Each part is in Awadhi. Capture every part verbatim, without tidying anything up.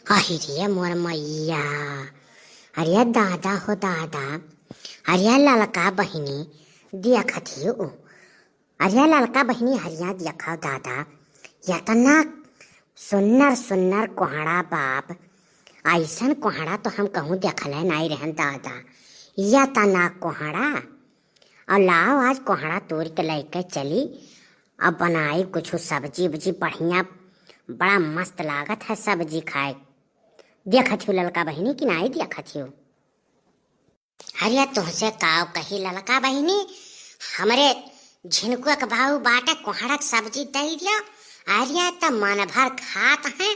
अहि रे मोर मइया, अरे दादा हो दादा, अरे ललका बहिनी देखत हियो, अरे ललका बहिनी हरिया देखा दादा, यतना सुन्नर सुन्नर कोहड़ा बाप, अइसन कोहड़ा तो हम कहूँ देखले नाई रहन दादा, यतना कोहड़ा। और लाओ आज कोहड़ा तोड़ के लेके चली, अब बनाई कुछ सब्जी उब्जी बढ़िया, बड़ा मस्त लागत है सब्जी खाए। देखत हियो ललका बहिनी कि नाई देखत हियो? अरे तुहसे काव कही ललका बहिनी, हमरे झिनकुआ के बाऊ बाटे कोहड़ा के सब्जी दे दिया। अरे त मन भर खात हैं,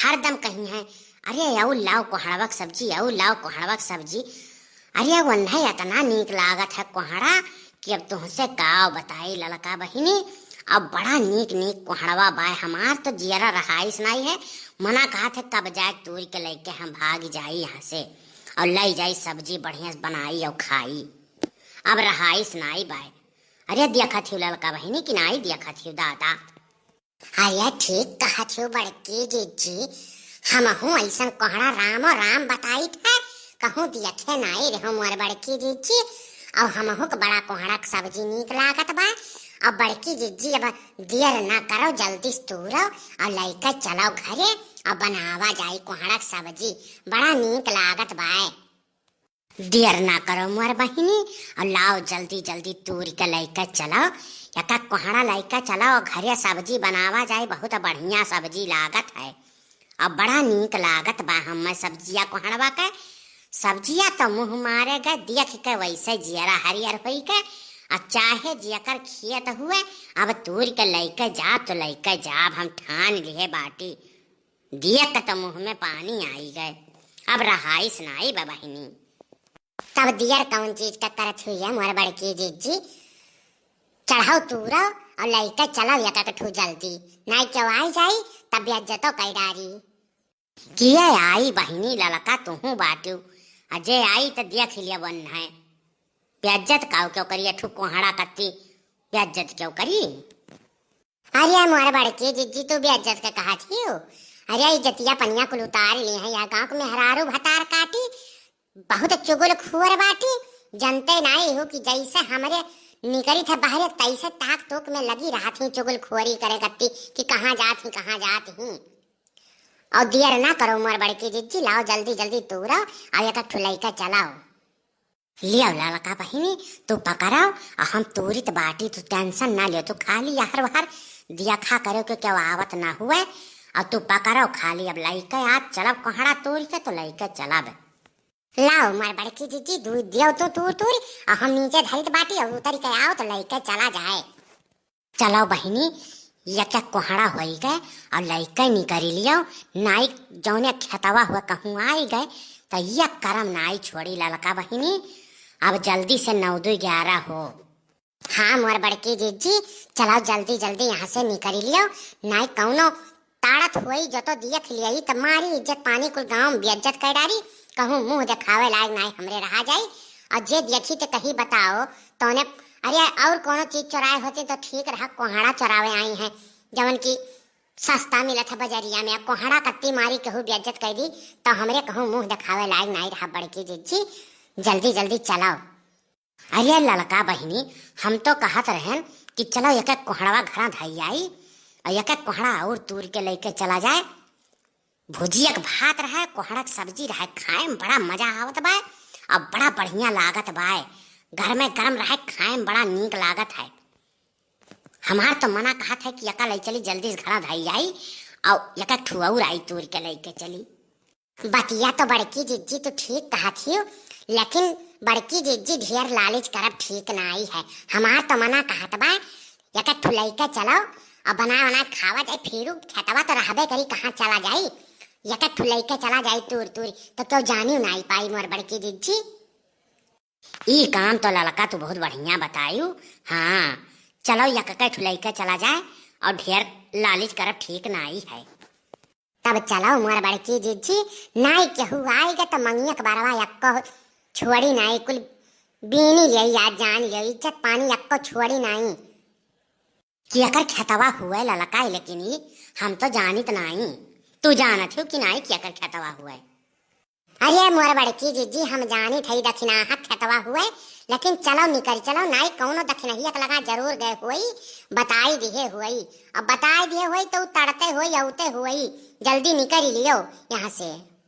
हरदम कही हैं, "अरे अउ लाओ कोहड़वा के सब्जी, अउ लाओ कोहड़वा के सब्जी।" अरे वन्हे इतना नीक लागत है कोहड़ा कि अब तुहसे काव बताई ललका बहिनी। अब बड़ा नीक नीक कोहड़वा बाय, हमार तो जियरा रहाइस नाई है, मना कहत है कब जाए तोड़ के लेके हम भाग जाई यहाँ से और ले जाई सब्जी बढ़िया से बनाई और खाई। अब रहाइस नाई बाय। अरे देखत हियो ललका बहिनी कि नाई देखत हियो दादा? अरे ठीक कहत हियो बड़की जिज्जी, हमहू अइसन कोहड़ा रामो राम बताइत है, कहूँ देखे नाई रहो मोर बड़की जिज्जी। और हमहू के बड़ा कोहड़ा के सब्जी नीक लागत बा। और बड़की जिज्जी अब देर ना करो, जल्दी से तूरो और लइके चलो घरे और बनावा जाई कोहड़ा के सब्जी, बड़ा नीक लागत बा। देर ना करो मोर बहिनी, और लाओ जल्दी जल्दी तूर के लइके चलो, यका कोहड़ा लइके चलो, घरे सब्जी बनावा जाए, बहुत बढ़िया सब्जी लागत है। अब बड़ा नीक लागत बा हमें सब्जिया कोहड़वा के। सब्जिया तो मुँह मारे गए, देख के वैसे जियरा हरियर होई के। आ चाहे जेकर खेत हुए, अब तूर के लइके जा तो लइके जाब, हम ठान लिहे बाटी। देख के तो मुँह में पानी आई गए, अब रहाइस नाई बा बहिनी। तब दियर कौन चीज का करत हुई है मोर बड़की जिज्जी? चढ़ाओ तूरो और लइके चलो एक एक ठू जल्दी, नाई क्यों आई जाई तब बेइज्जतो कई डारी। किए आई बहिनी ललका तुहू बाटू, आ जे आई त देख लिया बन है। बेइज्जत काऊ क्यों करी, ठू कोहड़ा कत्ती बेइज्जत क्यों करी? अरे मोर बड़की जिज्जी तू बेइज्जत के कहत हियो? अरे इज्जतिया पनिया कुल उतार ली है, यह गाँव के मेहरारू भतार काटी, बहुत चुगल खुअर बाटी। जनते नाई हो कि जैसे हमरे निकरी थे बाहरे तैसे ताक तोक में लगी रहत ही चुगल खुअरी करे कत्ती कि कहाँ जात ही, कहाँ जात ही। और देर ना करो मोर बड़की जिज्जी, लाओ जल्दी जल्दी तूरो, और एक ठुलई के चलाओ। लियो ललका बहिनी, तू पकड़ो, और हम तूरित बाटी, तू tension ना लियो, तू खाली यार वार दिया खा करो के क्यों आवत ना हुए, और तू पकड़ो खाली, अब लइके आज चलब कोहड़ा तूर के तो लइके चलब। लाओ मोर बड़की जिज्जी, दूध दियो तू तूर तूर, और हम नीचे धरित बाटी, और उतरी के आओ तो लइके चला जाए। चलो बहिनी, यका कोहड़ा होई गए और लइके निकरी लियो, नाई जौने खेतवा हुआ कहूँ आई गए, तो यह करम नाई छोड़ी ललका बहिनी, अब जल्दी से नौ दो ग्यारह हो। हाँ मोर बड़की जिज्जी, चलो जल्दी जल्दी यहाँ से निकरी लियो, नाई कौनो ताड़त होई जो तो देख लियो, तो मारी इज्जत पानी कुल गाँव में बेइज्जत कर डारी, कहूँ मुँह देखावे लायक नाई हमरे रहा जाई। और जे देखी तो कही बताओ, तौने, अरे और कोनो चीज चोराए होते तो ठीक रहा, कोहड़ा चोरावे आई हैं, जवन की सस्ता मिलत है बजरिया में, कोहड़ा कत्ती मारी कहूँ बेइज्जत कर दी, तो हमरे कहूँ मुँह देखावे लायक नाई रहा बड़की जिज्जी, जल्दी जल्दी चलो। अरे ललका बहिनी, हम तो कहत रहन कि चलो एक एक कोहड़वा घरा धई आई और एक एक कोहड़ा और तूर के लइके चला जाए। भुजिया के भात रहे, कोहड़ा के सब्जी रहे, खाए में बड़ा मजा आवत बाय और बड़ा बढ़िया लागत बाय। घर में गरम रहे, खाए में बड़ा नीक लागत है। हमार तो मना कहत है कि यका लई चली, जल्दी से घरा धई आई और एक एक ठू और आई तूर के लइके चली। बतिया तो बड़की जिज्जी तू ठीक कहत हियो, लेकिन बड़की जिज्जी ढेर लालच करब ठीक नाई है। हमार तो मना कहत बा, एक एक ठू लइके चलो और बना बना खावा जाए, फिरू खेतवा तो रहबे करी, कहाँ चला जाई। एक एक ठू लइके चला जाई तूर तूर, तो क्यों जानी नाई पाई मोर बड़की जिज्जी। ई काम तो ललका तू बहुत बढ़िया बतायू। हाँ, चलो एक एक ठू लइके चला जाए और ढेर लालच करब ठीक नाई है। तब चलो मोर बड़की जिज्जी, नाई केहू आइगे तो मंगिया के बरवा यक्को छोड़ी नाई, कुल बीनी लियो या जान लियो, इज्जत पानी यक्को छोड़ी नाई। कि एकर खेतवा हुए ललका, लेकिन ई हम तो जानित नाई। तू जानत हो कि नाई केकर खेतवा हुए? अरे मोर बड़की जिज्जी, हम जानी थई दखिनाहा खेतवा हुए, लेकिन चलो निकल चलो, नाई कौनो दखिनहिया के लगा जरूर गए हुई, बताई दिहे हुई। अब बताई दिहे हुई तो तड़ते हुई, औते हुई, जल्दी निकल लियो यहाँ से।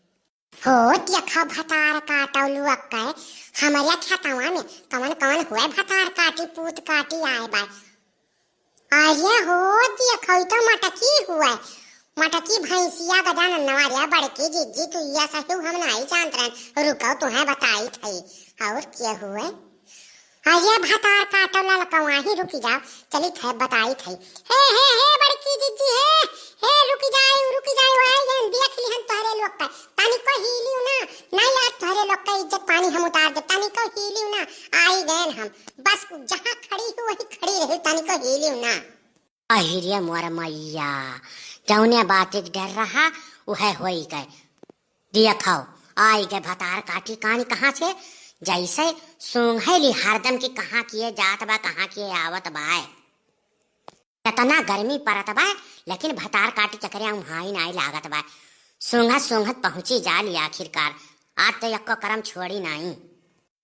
हो देखो भतार काटो लुअक के, हमरे खेतवा में कवन कवन हुए भतार काटी, पूत काटी आए बाय। अरे हो देखो, ई तो मटकी हुए, मटकी भैंसिया गजाननवा रे बड़की जिज्जी, तू या सही हम नाई जानत रहन। रुको, तुहें बताई थई। और के हुए? अरे भतार काटो ललकवा ही, रुकी जाओ, चली थे बताई थई। हे, हे, हे बड़की जिज्जी, हे, हे रुकी जाए, रुकी जाए, आए गए, देख लिहन तोहरे लोग का, तनिको हिलियो ना, नाई आज तोहरे लोग का इज्जत पानी हम उतार दे, तनिको हिलियो ना, आई गए हम, बस जहाँ खड़ी हूँ वही खड़ी रही, तनिको हिलियो ना। अहिरे मोर मैया, जौने बात के डर रहा, उहे होई गए। देखो, आई गए भतार काटी कान कहाँ से, जैसे सूंघेली हरदम की कहाँ किए जात बा, कहाँ किए आवत बा। इतना गर्मी परत बा, लेकिन भतार काटी चकरे उहाई नाई लागत बा। सूंघत सूंघत पहुँची जाली आखिरकार। आज तो यक्को करम छोड़ी नाई।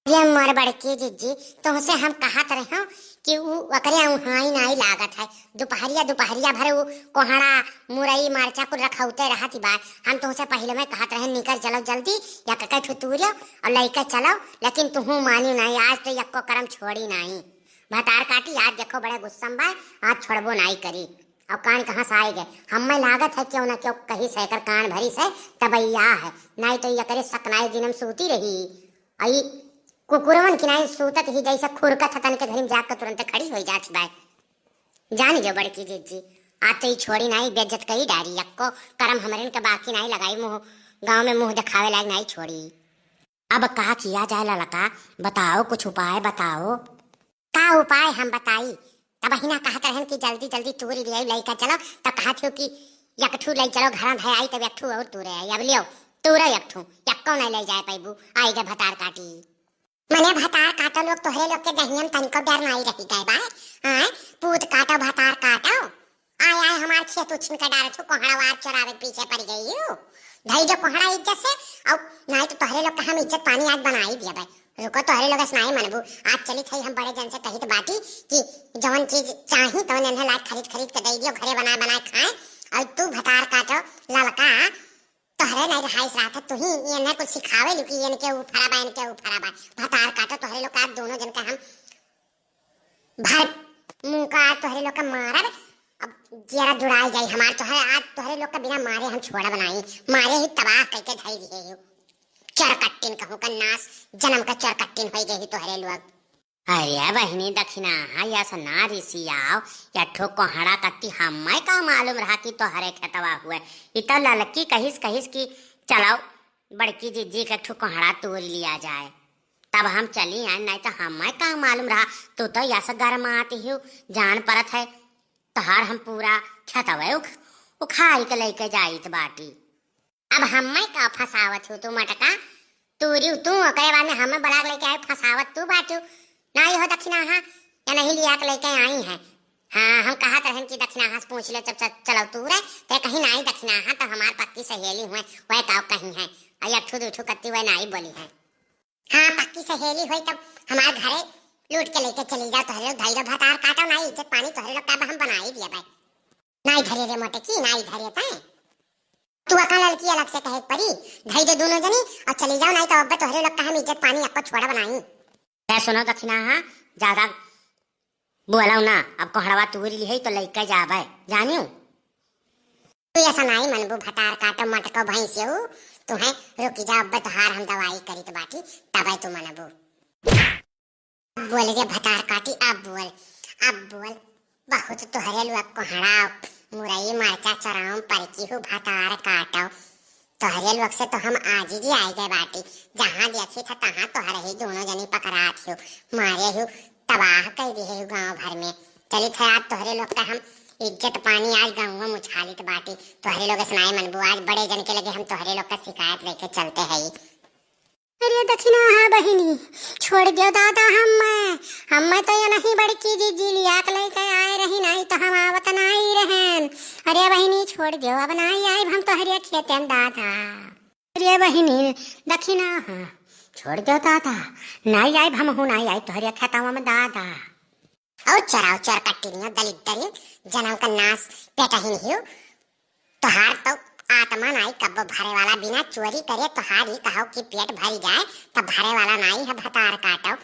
ये मोर बड़की जिज्जी, तुहसे हम कहत रहो कि उ ओकरे उहाई नाई लागत है। दुपहरिया, दुपहरिया भर उ कोहड़ा, मुरई, मरचा कुल रखौते रहत बा। हम तुहसे पहिले में कहत रहे, "निकर चलो जल्दी, या कके ठुतूरियो और लइके चलो," लेकिन तुहू मानी नाई। आज तो यक्को करम छोड़ी नाई। भतार काटी, आज देखो बड़े गुस्सा में बा, आज छोड़बो नाई करी। और कान कहाँ से आए गए? हमें लागत है क्यों ना क्यों कहीं से एकर कान भरी से तबैया है, नाई तो एकरे सकनाई दिन में सूती रही। आई कुकुरवन की नाई सूतत ही जैसे खुरकत हतन के घरी में जाकर तुरंत खड़ी हो जात बाय। जान जो बड़की जिज्जी, आज तो ई छोड़ी नाई, बेइज्जत करी डारी, यक्को करम हमरे के बाकी नाई लगाई, मुँह गाँव में मुँह दिखावे लायक नाई छोड़ी। अब का किया जाए ललका, बताओ, कुछ उपाय बताओ। का उपाय हम बताई? तब हिना कहत रहन कि जल्दी जल्दी तूरी ले आई, लइका चलो, तब कहत हो कि एक ठू ले चलो, घर में आई, तब एक ठू और तूरे आई। अब लियो, तूरे एक ठू, यक्को नहीं ले जाए पैबू, आई गए भतार काटी। मने भतार काटो लोग, तोहरे लोग के दहियन तनिको डर नहीं रही गए बा। हाँ, पूत काटो, भतार काटो। आय, आय, हमार खेत उछिन के डारत हो, कोहड़ा वार चरावे पीछे पड़ गई हो। धई जो कोहड़ा इज्जत से, और नहीं तो तोहरे लोग का हम इज्जत पानी आज बनाई दिया भाई। रुको, तोहरे लोग से नाई मनबू। आज चली थई हम बड़े जन से कहित बाटी कि जवन चीज चाही तवन इन्हें लाके खरीद खरीद के दे दियो, घरे बनाए बनाए खाए। और तू भतार काटो ललका, तोहरे नहीं रहाइस रात है, तू ही इन्हें कुछ सिखावे लू कि इनके ऊपरा बा, इनके ऊपरा बा। भतार काटो, तोहरे लोग का आज दोनों जन का हम भर मुंह का आज तोहरे लोग का मारब। अब जियरा जुड़ाई जाई हमार, तोहरे आज तोहरे लोग का बिना मारे हम छोड़ा बनाई, मारे ही तबाह करके धई दिए हो। चरकट्टिन कहूँ का नाश, जन्म का चरकट्टिन होई गई तोहरे लोग। अरे बहिनी दखिनाहा, या से ना रिसियाओ, या ठो कोहड़ा कत्ती हमें का मालूम रहा कि तोहरे खेतवा हुए। इ तो ललकी कहिस कहिस कि चलो बड़की जिज्जी के ठो कोहड़ा तूर लिया जाए, तब हम चली आए, नहीं तो हमें का मालूम रहा। तू तो या से गरमात ही हो, जान परत है, तोहार हम पूरा खेतवे उख-, उखाड़ के लेके जाइत बाटी। अब हमें का फंसावत हो तू मटका? तू रियो तू, ओकरे बाद में हमें बुला के लेके आए, फंसावत तू बाटू। ना यो दखिनाहा, या नहीं लिया के लेके आई है। हाँ, हम कहत रहन कि दखिनाहा से पूछ ले, जब च-, चलो तू रे, ते कहीं नाई दखिनाहा, तो हमार पक्की सहेली हुए, वह का कहीं है। और एक ठू दू ठू कत्ती वह नाई बोली है। हाँ, पक्की सहेली होई तब हमार घरे लूट के लेके चली जाओ, तोहरे लोग धैर्य भतार काटो, नाई इज्जत पानी तोहरे लोग का हम बनाई दिया भाई। नाई धरे रे मोटकी, नाई धरे तैं। तू अका ललकी अलग से कहे के परी, धई दे दोनों जनी और चली जाओ, नाई तो अब तोहरे लोग का हम इज्जत पानी आपको छोड़ा बनाई। ए सुनो दखिनाहा, ज्यादा बोलाओ ना, अब कोहड़वा तूरी लिहे तो लइके जाबे, जानियो। तू ऐसा नाई मनबू भतार काटो मटको भैंसियो, तू है रुकी जा, अब तोहार हम दवाई करीत बाटी, तबे तू मनबू। बोल रे भतार काटी, अब बोल, अब बोल। बहुत तोहरे लोग कोहड़ा, मुरई, मरचा चराउम परकी हूँ भतार काटो। तोहरे लोग से तो हम आजिजी आइ गए बाटी। जहाँ देखी था तहाँ तोहरे ही दोनों जनी पकड़ात हो, मारे हो, तबाह कर दिए हो गाँव भर में। चली थे आज तोहरे लोग का हम इज्जत पानी आज गाँव में उछालित बाटी। तोहरे लोग से नाई मनबू, आज बड़े जन के लगे हम तोहरे लोग का शिकायत लेके चलते हैं। अरे दखिनहा बहिनी, छोड़ देउ दादा हम्मे। हम्मे तो ये नहीं बड़की जीजी लिया के लेके आए रही, नहीं तो हम आवत नहीं रहन। अरे बहिनी छोड़ देउ, अब नहीं आइब हम तोहरे खेते में दादा। अरे बहिनी दखिनहा, छोड़ देउ दादा, नहीं आइब, हमहू नहीं आइब तोहरे खेतवा में दादा। और चराउ चर कट्टिनियो दलिद्दरिन, जनम का नाश पेटहिन हियो। तोहार तो आत्मा नाई कब्बो भरे वाला, बिना चोरी करे तोहार ही कहो कि पेट भरी जाए, तब भरे वाला नाई है भतार काटो।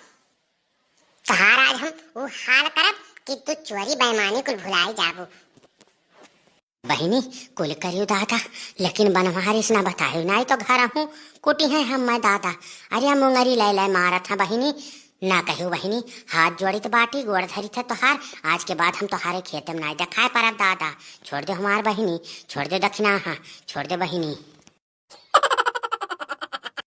तोहार आज हम ऊ हाल करब कि तू चोरी बेईमानी कुल भुलाई जाबू। बहिनी, कुल करियो दादा, लेकिन बनवारिस ना बतायो, नाई तो घर हूँ कुटी है हम मैं दादा। अरे मुंगरी लै लै मारत है बहिनी, ना कहियो बहिनी, हाथ जोड़ित बाटी, गोड़ धरित है तोहार, आज के बाद हम तोहारे खेते में नाई देखाए परब दादा। छोड़ दे हमार बहिनी, छोड़ दे दखिनहा, छोड़ दे बहिनी।